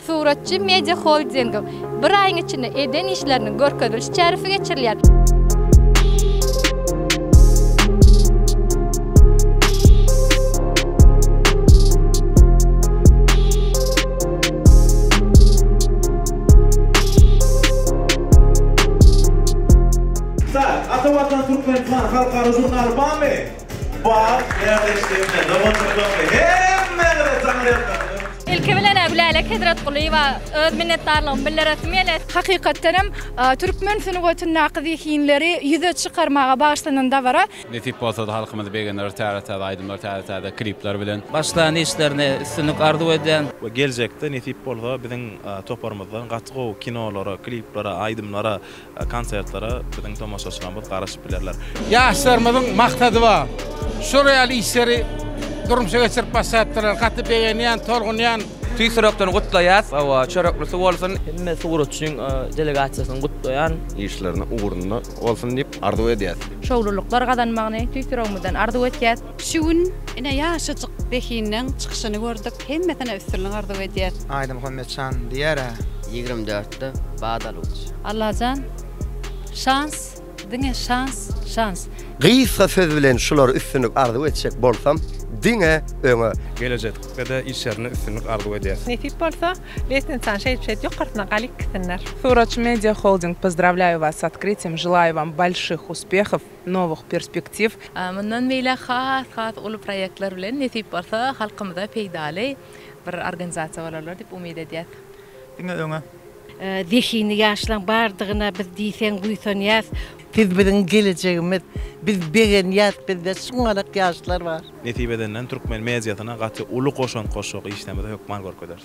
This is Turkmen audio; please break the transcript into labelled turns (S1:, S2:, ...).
S1: Suratçy Media Holdingiň bir aýyň içinde eden işleriniň görkeziliş çäresi geçirilýär.
S2: Start, Ata Watan Türkmenistan halkara žurnaly barmy? Bar, bäsleşigimde doganjyklarmy hemmäňize jaňlaýarlar.
S1: Ilki bilen-ä Gülälek Hezretgulyýewa öz minnetdarlygymy bildiresim gelýär.
S3: Hakykatdan hem, türkmen sungatyndaky zehinleri ýüze çykarmaga bagyşlanan dabara.
S4: Nesip bolsa-da halkymyzy begendirer täze-täze aýdymlar, täze-täze klipler bilen.
S5: Başlan işlerine üstünlik arzuw edýän.
S6: We geljekde nesip bolsa biziň toparymyzdan gaty gowy kinolara, kliplere, aýdymlara, Konsertlere biziň tomaşaçylarymyz garaşyp bilerler.
S7: Ýaşlarymyzyň maksady bar. Şol ýaly işleri durmuşa geçirip başlapdyrlar. Gaty begenýän, tolgunýan.
S5: Tüýs ýürekden gutlaýas. Hawa, çöreklisi bolsun. Hemme suratçyň delegasiýasyny gutlaýan.
S8: Işlerine ugrunda bolsun diýip arzuw edýäs.
S1: Şowlulyklar gazanmagyny tüýs ýüregimizden arzuw etýäs.
S9: Şu gün ine ýaşajyk zehinleň çykyşyny gördük. Hemmesine üstünlik arzuw edýäs.
S10: Aýdymuhammet şan diýer-ä.
S11: 24 dörtde bat aluwçy.
S12: Allajan şans diňe şans şans.
S13: Gysga söz bilen şulara üstünlik arzuw etjek bolsam diňe öňe.
S14: Gelejekde-de işlerinde üstünlik arzuw edýäs.
S15: Nesip bolsa lestnitsany şeýdip şeýdip ýokarsyna galyp gitsinler.
S16: Suratçy Media Holding pozdravlyayu vas s otkrytiýem želayu vam bolşih uspehow nowych perspektiw.
S17: Mundan beýläk has has uly proýektler bilen nesip bolsa halkymyza peýdaly bir organizasiýa bolarlar diýip umyt edýäs.
S10: Diňe öňe.
S18: Zehinli ýaşlaň bardygyna biz diýseň buýsanýas.
S19: Siz biziň gelejegimiz. Biz begenýäs bizde şuňalak ýaşlar bar.
S6: Nesip edenden türkmen mediasyna gaty uly goşant goşjak işlerimizi hökman görkezeris.